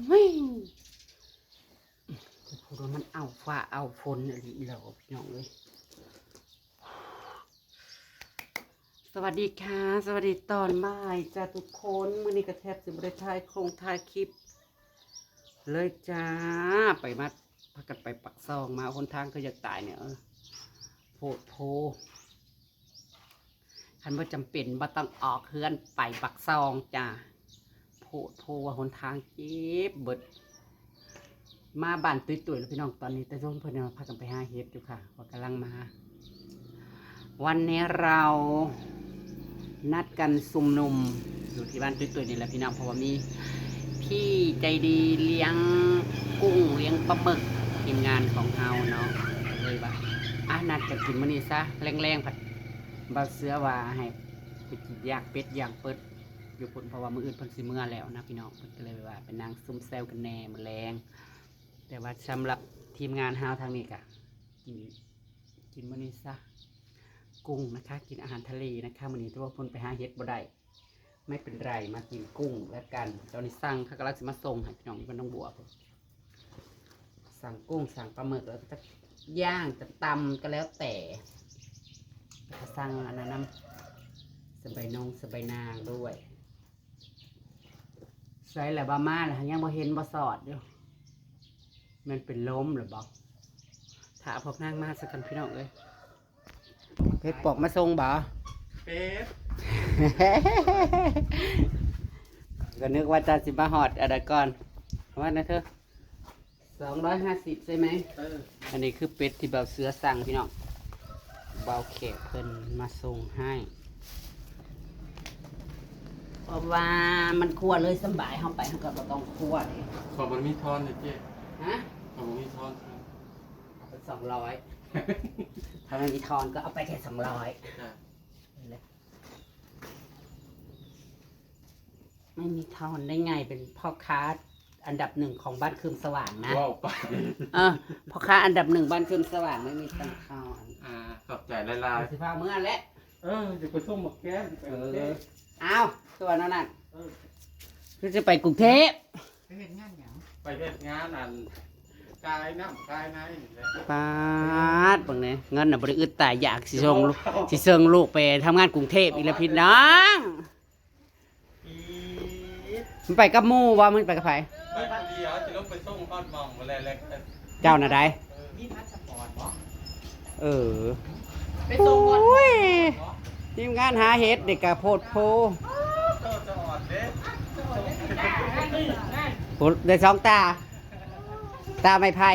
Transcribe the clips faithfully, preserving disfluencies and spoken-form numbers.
เฮ้ย พูดว่ามันเอาฟ้าเอาฝนอีหลีแล้วพี่น้องเอ้ย สวัสดีค่ะ สวัสดีตอนบ่ายจ้าทุกคน มื้อนี้ก็แทบสิบ่ได้ถ่ายคงถ่ายคลิปเลยจ้า ไปมา พากันไปปากซองมา หนทางคืออยากตายเนี่ย เออ โพดโพ คันบ่จำเป็นบ่ต้องออกเฮือนไปปากซองจ้า โพดโพว่าหนทางเจ็บเบิด มาบ้านตุ้ยๆ แล้วพี่น้อง ตอนนี้แต่โซนเพิ่นพากันไปหาเห็ดอยู่ค่ะ ว่ากำลังมา วันนี้เรานัดกันชุมนุมอยู่ที่บ้านตุ้ยๆ นี่แหละพี่น้อง เพราะว่ามีพี่ใจดีเลี้ยงกุ้งเลี้ยงปลาหมึก ทีมงานของเฮาเนาะ เลยว่า อ่ะ นัดกันกินมื้อนี้ซะ แลงๆ ผัด บ่าวเสือว่าให้ไปกินย่างเป็ดย่างเปิดอยู่พุ้น เพราะว่ามื้ออื่นเพิ่นสิเมือแล้วนะพี่น้อง เพิ่นก็เลยว่าไปนั่งซุ่มแซวกันแหน่มื้อแลง แต่ว่าสำหรับทีมงานเฮาทางนี้ก็กิน กินมื้อนี้ซะ กุ้งนะคะ กินอาหารทะเลนะคะ มื้อนี้ แต่ว่าเพิ่นไปหาเห็ดบ่ได้ ไม่เป็นไร มากินกุ้งแล้วกัน ตอนนี้สั่ง เขากำลังสิมาส่งให้พี่น้องอยู่บ้านหนองบัวพุ้น สั่งกุ้ง สั่งปลาหมึก แล้วก็จะย่าง จะตำก็แล้วแต่ แล้วก็สั่งอันนั้นนำ สบายนงสบายนางด้วย ใส่แล้วบ่มาแล้ว ยังบ่เห็นบ่สอดอยู่ มันเป็นลมหรือบ่ ถ้าพวกนางมาสักกันพี่น้องเอ้ย เพชรปอกมาส่งบ่ เป็ด ก็นึกว่าจะสิมาฮอดอะไรก่อน ว่านะเธอ สองร้อยห้าสิบ ใช่ไหม เออ อันนี้คือเป็ดที่บ่าวเสือสั่งพี่น้อง บ่าวแขกเพิ่นมาส่งให้ เพราะว่ามันคั่วเลยสำบาย เฮาไปเฮาก็บ่ต้องคั่วเด้ ขอบ่มีทอนเด้อเจ๊ ฮะ ขอบ่มีทอน เอาไปสองร้อย ถ้าไม่มีทอนก็เอาไปแค่สองร้อย จ้ะ ไม่มีทอนได้ไง เป็นพ่อค้าอันดับหนึ่งของบ้านคืมสว่างนะ ว้าวไป เออ พ่อค้าอันดับหนึ่งบ้านคืมสว่าง ไม่มีตังค์ทอน อ่า ขอบใจหลายๆ สิพาเมือแหละ เออ จะไปส่งหมกแก้ม ไปกรุงเทพ เออ อ้าว ตัวนั้นน่ะ เออ คือจะไปกรุงเทพ ไปเฮ็ดงานหยัง ไปเฮ็ดงานอัน กายน้ำกายในนี่แหละ ปาด เบิ่งแหน่ เงินน่ะบ่ได้อึดตายอยาก สิส่งลูก สิส่งลูกไปทำงานกรุงเทพฯ อีกแล้วพี่น้อง อีด มันไปกับหมู่บ่ มันไปกับไผ ไปคนเดียว สิลงไปส่งฮอดหม่องบ่แล้ว แล้วก็ เจ้าน่ะใด เออ มีพาสปอร์ตบ่ เออ ไปส่งก่อน โอ้ย ทีมงานหาเห็ดนี่ก็โพดโพ เจ้าจะอ่อนเด้ โพด ได้สองตา ตาไม้ไผ่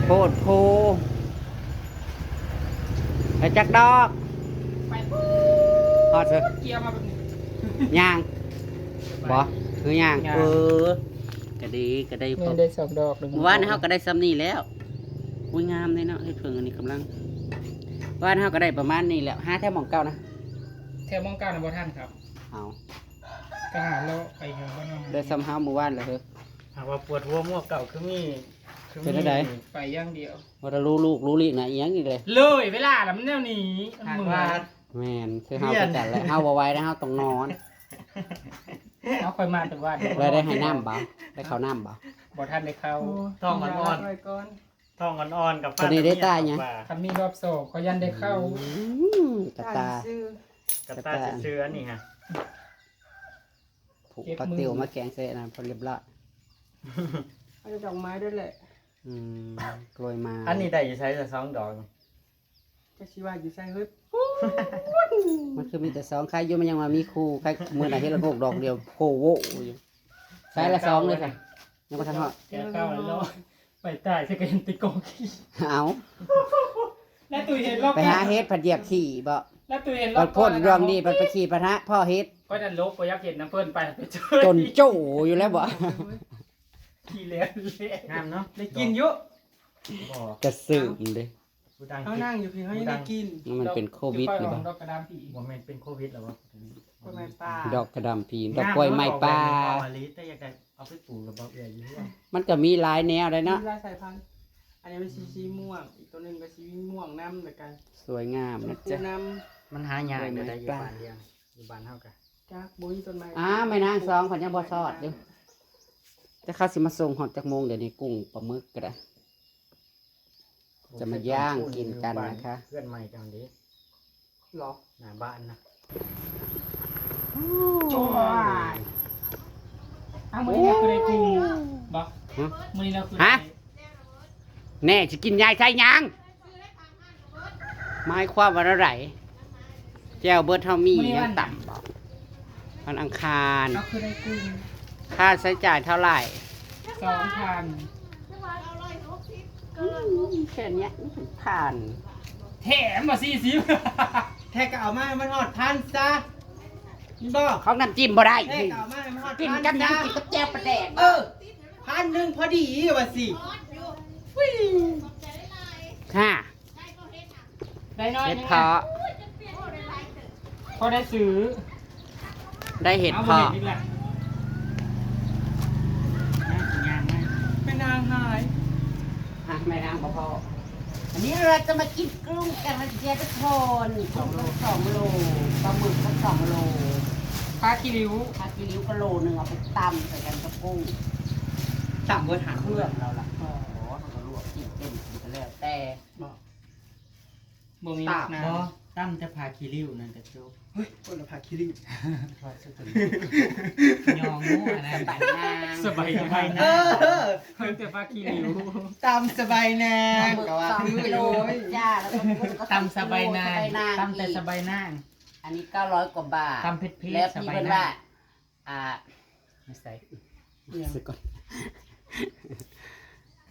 โพดโพ ไปจักดอก ไปปุ๊บ ฮอดเถอะ เกียร์มาแบบนี้ ย่าง บ่ คือย่าง ย่าง เออ ก็ดี ก็ได้ นี่ได้สองดอก หนึ่ง เมื่อวานเฮาก็ได้ซ้ำนี่แล้ว อุ้ย งามเลยเนาะ เห็ดเผิ่งอันนี้กำลัง เมื่อวานเฮาก็ได้ประมาณนี้แหละ หาแถวหม่องเก่านะ แถวหม่องเก่าน่ะบ่ทันครับ เอา ก็หาเลาะไปแถวบ้านเฮา ได้ซ้ำเฮาเมื่อวานเลยเฮ้ย หากว่าปวดหัวหมวกเก่าคือมี คือมี เป็นจั่งใด ไปอย่างเดียว ว่าแต่รู้ลูกรู้ลีกนะ อีหยังอีกเลย เลยเวลาแล้วมันแนวนี้ หากว่า แม่น คือเฮา เวียน ไปจัดแล้ว เฮาบ่ไหวแล้ว เฮาต้องนอน เอาค่อยมาแต่วัน แล้วได้ให้น้ำบ่ ได้เข้าน้ำบ่ บ่ทันได้เข้า ท้องอ่อนๆ ไว้ก่อน ท้องอ่อนๆ กับ ตัวนี้ได้ตายเนี่ย ว่า คันมีรอบสองเขายันได้เข้า อืม กระตา ซื่อ กระตาซื่อๆ อันนี้ฮะ ผูก เก็บมือ ผักติ๋วมาแกงใส่อันนั้นพอเรียบร้อย เอาดอกไม้ด้วยแหละ อืม กล้วยมา อันนี้ได้อยู่ใช้แต่สองดอกนี่ จักสิว่าอยู่ใส่เฮ้ย มันคือมีแต่สอง ใครอยู่มันยังมามีคู่ ใครมื้อไหนเห็นละโงกดอกเดียวโผล่โว้อยู่ ใส่ละสองเลยค่ะ ยังบ่ทันฮอด แกะเก่าแล้ว ไปตายใส่กันติดกองขี้ เอา แล้วตุ้ยเห็นรอบ ไปหาเห็ดผัดเหยียบขี้บ่ แล้วตุ้ยเห็นรอบ บัดพ้นดวงดี บัดไปขี้ผัดหาพ่อเห็ด ก็จะลบบ่อยากเห็นน้ำเพิ่นไป ไปเจอ จนโจ้อยู่แล้วบ่ ขี้แล้วแหละ งามเนาะ ได้กินอยู่ บ่ กระสืมเด้ ผู้ดัง เขานั่งอยู่พี่เขายังได้กิน มันเป็นโควิดหรือเปล่า ดอกกระดามผี บ่แม่นเป็นโควิดหรอวะ กล้วยไม้ป่า ดอกกระดามผี ดอกกล้วยไม้ป่า งามเนาะ ออกแบบนี้ แต่อยากได้เอาไปปลูกกับบ่าวเอื้อยอยู่เฮือน มันก็มีหลายแนวเลยเนาะ มีหลายสายพันธุ์ อันนี้มันสี สีม่วง อีกตัวหนึ่งก็สีม่วงน้ำเหมือนกัน สวยงามนะจ๊ะ ชมพูน้ำ มันหายาก กล้วยไม้ เดี๋ยวได้อยู่ ป่า บ้านเดียว อยู่บ้านเฮากะ จักบ่มีต้นไม้ อ้า แม่นางสองเพิ่นยังบ่สอดอยู่ แต่เขาสิมาส่งฮอดจักโมงเดี๋ยวนี้ กุ้งปลาหมึกก็ได้ จะมาย่างกินกันนะคะ เพื่อนใหม่จังดิ หรอ หน้าบ้านนะ จอยเอามื้อนี้เราคือได้กุ้งบ่มื้อนี้เราคือได้ ฮะ แน่สิกินยายใส่หยัง หมายความว่าอะไร แจ่วเบิดเฮามียังต่ำบ่ วันอังคาร เราคือได้กุ้ง ค่าใช้จ่ายเท่าไหร่ สองพัน แค่เนี้ยไม่ถึงพัน แถมมาสี่สิบ แท้ก็เอามาให้มันฮอดพันซะนี่บ่ ของน้ำจิ้มบ่ได้ แท้ก็เอามาให้มันฮอด กิน พัน กับ ซะ น้ำกินกับแจ่วปลาแดก เออพันหนึ่งพอดีว่าสิ ค่ะ ได้น้อย เห็ด นึง เพาะ พอได้ซื้อ ได้เห็ด เอา เพาะ อีกแล้ว แม่นางหาย อ่ะแม่นางบ่พอ อันนี้เราจะมากินกุ้งกันนะเจ๊ทุกคน กุ้งก็สองโล ปลาหมึกก็สองโล ปลาขี้ริ้ว ผักขี้ริ้วก็โลหนึ่งเอาไปตำใส่กันกับกุ้ง ต่ำเบิดหา เค เค รื่ รื่ อ อง ง เราละ อ๋อมันก็ลวกกินเป็นกินก็แล้วแต่ บ่มี ตาบ น้ บ่ ตั้มจะพาคิริวนั่นกระจก เฮ้ยคนละผักขี้ริ้ว ยองงูอันนั้น สบายนาง ำสบาย สบาย เอ นะ อ เพิ่งแต่ปลาขี้ริ้ว ตำสบายนางก็ว่า สอง คือ กิโล โอ้ย จ้า แล้วก็กุ้งก็ ตั้มสบายนาง สบายนาง ตั้มแต่ อีก สบายนาง อันนี้เก้าร้อยกว่าบาท ตั้มเผ็ดๆ แล้วพี่ สบาย เพิ่น นาง ว่า อ่า ไม่ใส่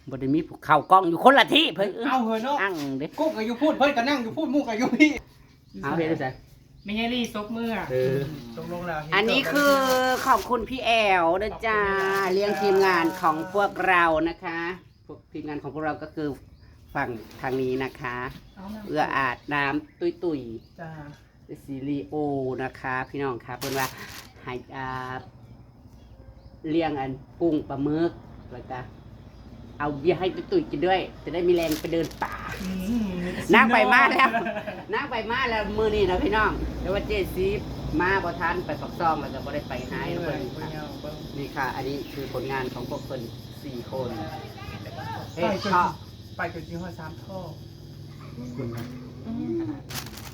บ่ได้มีผู้เข้ากล้องอยู่คนละที่เพิ่น เอาเหอะเนาะ อังเด้ กุ้งก็อยู่พูดเพิ่นก็นั่งอยู่พูดหมู่ก็อยู่พี่ เอาเด้ใส่ ไม่ใช่รีซกเมื่อ เออ ตกลงแล้ว อันนี้คือของคุณพี่แอลนะจ้า เลี้ยงทีมงานของพวกเรานะคะ พวกทีมงานของพวกเราก็คือฝั่งทางนี้นะคะ เอื้ออาทน้ำตุ้ยตุ้ย จ้า ซีรีโอนะคะ พี่น้องคะเพิ่นว่าให้อ่าเลี้ยงอันกุ้งปลาหมึกแล้วก็เอาเบียร์ให้ตุ้ยตุ้ยกินด้วย จะได้มีแรงไปเดินป่า อืม นางไปมาแล้ว นางไปมาแล้วมื้อนี้นะพี่น้อง แต่ว่าเจซีมาบ่ทันไปปากซองแล้วก็บ่ได้ไปหา เอ เพิ่น อ นี่ค่ะ อันนี้คือผลงานของพวกเพิ่นสี่คนเฮ็ดเถาะ ไปจนที่ห้อสามท่อ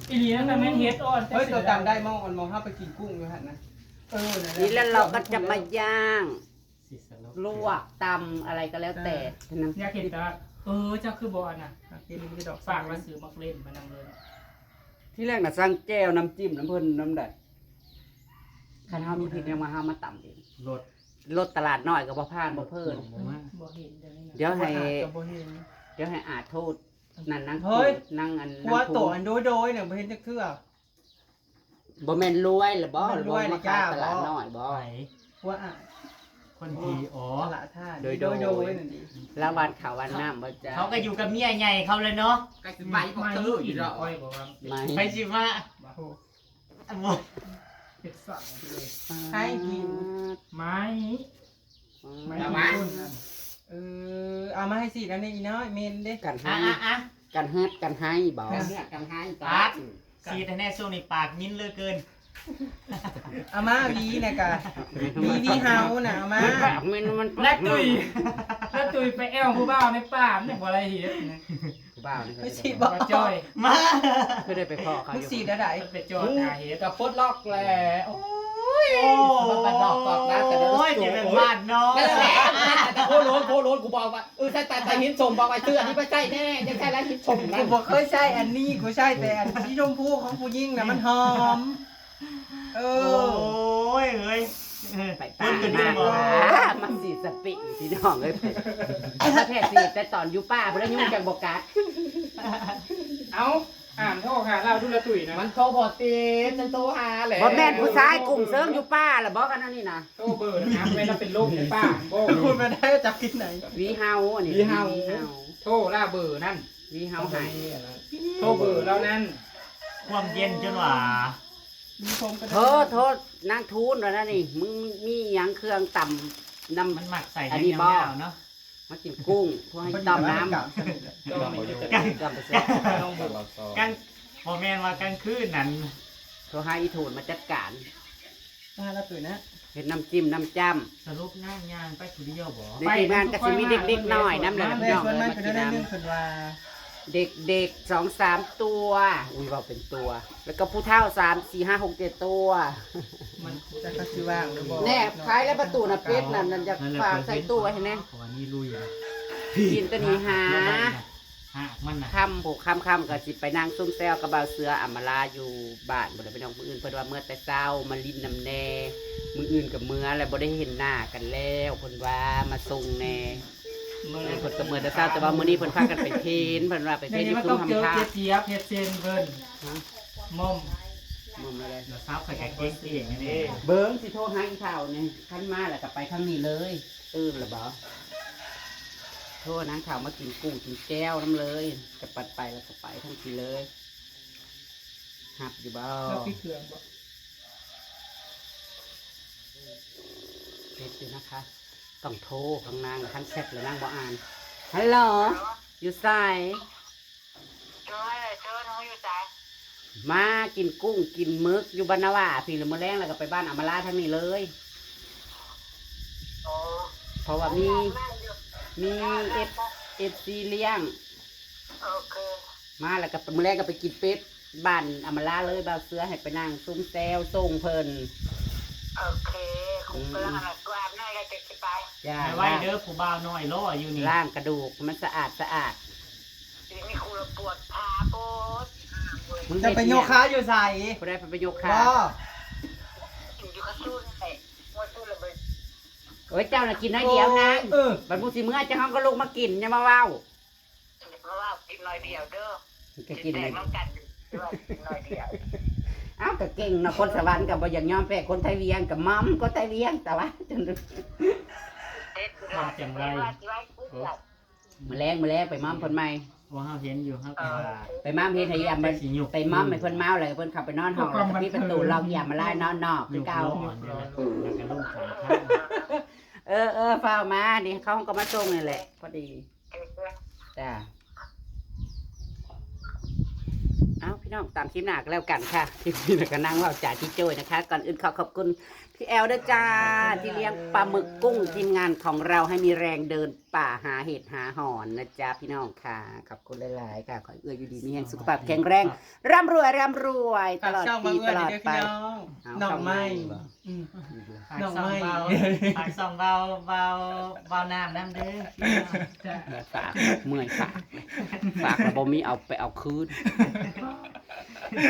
อีหลีนั่นน่ะแม่นเฮ็ดอ่อน เฮ้ยตัวจำได้มองอันมองห้าไปกินกุ้งอยู่หั่นนะเออนั่นแหละ นี่แล้วเราก็จะมาย่างลวกตำอะไรก็แล้วแต่น้ำ อยากเห็นแต่ว่าเออเจ้าคือบ่อนน่ะ กินไม่ได้ดอก ฝากมาซื้อมักเล่นมานำเลย ที่แรกน่ะสั่งแจ่วน้ำจิ้มน้ำเพิ่นน้ำใดคันเฮามีพริกยังมาเฮามาตำเอง รถ รถตลาดน้อยก็บ่ผ่านบ่เพิ่น ผมว่า บ่เห็นเดี๋ยวนี้นะ เดี๋ยวให้ ก็บ่เห็น เดี๋ยวให้อาโทษนั่นนาง เฮ้ย นางอัน ผัว นาง โตอันโดยโดยเนี่ยบ่เห็นจักเทื่อ บ่แม่นรวยหรือบ่ บ่แม่นรวย บ่มาขายตลาดน้อยบ่ ไป ผัวอ่ะ คนทีอ๋อ ตลาดท่า โดยโดย โดยนั่นดิ แล้ววันเขาวันน้ำบ่จ้า เขาก็อยู่กับเมียใหญ่เขาเลยเนาะ ก็สิไปบอกเธออยู่ดอก ค่อยบอกว่า ไหม ไปสิมา บ่าโห อ่ะบ่ เฮ็ดสั่งเลย ให้กิน ไม้ไม้ ระวัง ต้นนั่น เออเอามาให้สิแล้วเนี่ยอีน้อยเมนเด้ กัน อ่ะ ให้ อ่ะอ่ะ กันเฮ็ดกันให้บ่ เลือกกันให้ ตัด สีแทนแน่ช่วงนี้ปากมินเหลือเกิน เอามาวีนะกะวีวีเฮานะเอามา มันปากมันมัน นักตุยนักตุยไปแอลผู้บ่าวในป่ามันยังบ่ได้เฮ็ดนะ ผู้บ่าวนี่ ไม่สิบอก บ่จ้อย มา คือได้ไปพ้อเขา มึง อยู่ สีได้ไหน มันไปจอดหาเฮ็ด กับปลดล็อกแหละโอ้ย โอ้ มันบ้านนอกกอกนะแต่เดี๋ยว โอ้ยจะเป็นบ้านนอก นั่นแหละแต่โคโลนโคโลนกูบอกว่าเออใช่แต่แต่หินชมบอกว่าเสื้อนี่ไม่ใช่แน่ยังใช่แล้วหินชมนะ กูบอกเคยใช้อันนี้กูใช้แต่อันสีชมพูของผู้หญิงนะมันหอม เอ โอ้ อ ยเฮ้ยเออ ไป เพิ่ ป่าน ก็ มา ดึงออก มาสีสปีดพี่น้องเอ้ยมาแค่สีแต่ตอนอยู่ป่าเพิ่นยังจังบ่กัด เอ้าอ่านโทรหาเราดูละตุยนะ มันโทรพอตีจะโทรหาแหละ บ่แม่นผู้ชายกุ้งเซิงอยู่ป่าล่ะบ่กันนั่นนี่นะ โทรเบอร์นะแม่นเราเป็นโรคในป่าบ่ คุณมาได้จากที่ไหน วีเฮาอันนี้ วีเฮา วีเฮา โทรล่าเบอร์นั่น วีเฮาให้ โทรเบอร์เรานั่น ความเย็นจนหว่า มีชมกัน โทษโทษนางทูนแล้วนะนี่ มึงมีหยังเครื่องตำน้ำ มันหมักใส่ อัน แห้ นี้ ง บ่ ยาวๆเนาะ มากินกุ้งพวกให้ตำน้ำ ก็มีแต่ กำไปเสร็จ ลองเบอร์ กลางพอแม่นว่ากลางคืนนั้น โทรหาอีทูนมาจัดการ มาแล้วตื่นนะ เฮ็ดน้ำจิ้มน้ำจ้ำ สรุปนั่งยางไปผู้เดียวบ่ ในทีมงานก็สิมีเด็กๆน้อยนำแหละ แม่ชวนมันก็ได้เรื่องคนว่า เด็กๆสองสามตัว อุ้ยเว้าเป็นตัว แล้วก็ผู้เฒ่าสามสี่ห้าหกเจ็ดตัว มัน จะก็สิว่างหรือบ่ แน่ขายแล้วประตูน่ะเป็ดนั่นนั่นอยากฝากใส่ตู้ไว้ให้แน่ เพราะว่านี่ลุยนะ กินตัวนี้หา หากมันนะ ค่ำผู้ค่ำๆก็สิไปนั่งซุ่มแซวกับบ่าวเสืออำมาลาอยู่บ้านบ่ได้ไปนอกมื้ออื่นเพิ่นว่าเมื่อแต่เช้ามาลิ้นนำแน่มื้ออื่นกับเมื่อแล้วบ่ได้เห็นหน้ากันแล้วเพิ่นว่ามาส่งแน่ เมื่อ เพิ่นก็เมื่อแต่เช้าแต่ว่ามื้อนี้เพิ่นพากันไปเทรนเพิ่นว่าไปเทรนอยู่ มัน คุ้ ต้อง ม เจอ ทำท่า เจ๊เจี๊ยบเฮ็ดเซนเพิ่นมอม มึงอะไร เดี๋ยวซับใส่กางเกงเองนี่ เบิ่งสิโทรหาอีเฒ่านี่คันมาแล้วก็ไปทางนี้เลยตื่นแล้วบ่โทรนางเฒ่ามากินกุ้งกินแจ่วน้ำเลยก็ปัดไปแล้วก็ไปทางนี้เลยหับอยู่บ่ แล้วพี่เครื่องบ่ เฮ็ดอยู่นะคะ ต้องโทรของนางคันแชทแล้วนางบ่อ่านฮัลโหลอยู่ไส เจอเจอหนูอยู่ไส มากินกุ้งกินหมึกอยู่บ้านนาวาพี่ละมื้อแลงแล้วก็ไปบ้านอำมาลาทางนี้เลย โอ้ เพราะว่ามี นั่งอยู่ มีเอฟเอฟซีเลี้ยง โอเค มาแล้วก็มื้อแลงก็ไปกินเป็ดบ้านอำมาลาเลยบ่าวเสือให้ไปนั่งซุ่มแซวส่งเพิ่น โอเคคุณกำลังอาบน้ำแล้วจะไป จ้า ไม่ไหวเด้อผู้บ่าวน้อยรออยู่นี่ ล้างกระดูกมันสะอาดสะอาด ทีนี้คุณปวดขาปวด มึง จะไปโยคะอยู่ใส บ่ได้ไปโยคะ บ่ อยู่กระตุ้นเลยว่าตุ้นระเบิด โอ้ยเจ้าน่ะกินน้อยเดียวนะ เออ บัดผู้สิเมื่อเจ้าเฮาก็ลุกมากินอย่ามาเว้า เพราะว่ากินน้อยเดียวเด้อ ก็กิน แต่ เลย น้ำกันว่ากินน้อยเดียว เอ้าก็เก่งเนาะคนสวรรค์ก็บ่อยากยอมแพ้คนไทยเวียงก็มอมคนไทยเวียงแต่ว่าจน เด็ดว่าว่าว่า มื้อแลงมื้อแลงไปมอมเพิ่นใหม่ ว่าเฮาเห็นอยู่เฮาก็ว่า ไปมอมเฮ็ดให้ยามมัน สิหยุก ไปมอมให้เพิ่นเมาเลยเพิ่นเข้าไปนอนห้องแล้วก็ปิดประตูล็อกยามมาไล่นอนนอกคือเก่า ลูกอ่อนนี่แหละแล้วก็ลูกสามท่าน เออเออฟ้าวมานี่เขาก็มาส่งนี่แหละ พอดี จ้า เอาพี่น้องตามคลิปหน้าก็แล้วกันค่ะ คลิปนี้เราก็นั่งเล่าจ่าที่โจ้ยนะคะ ก่อนอื่นขอขอบคุณพี่แอลด้วยจ้า ที่เลี้ยงปลาหมึกกุ้งทีมงานของเราให้มีแรงเดินป่าหาเห็ดหาหอนนะจ๊ะพี่น้องค่ะ ขอบคุณหลายๆค่ะ ขอให้เอื้อยอยู่ดีมีแฮงสุขภาพแข็งแรง ร่ำรวยร่ำรวยตลอดปีตลอดไป น้องใหม่อืม ฝากส่องเบาฝากส่องเบาเบาเบาน้ำน้ำเด้อ ฝากเมื่อยฝากฝากแล้วบ่มีเอาไปเอาคืน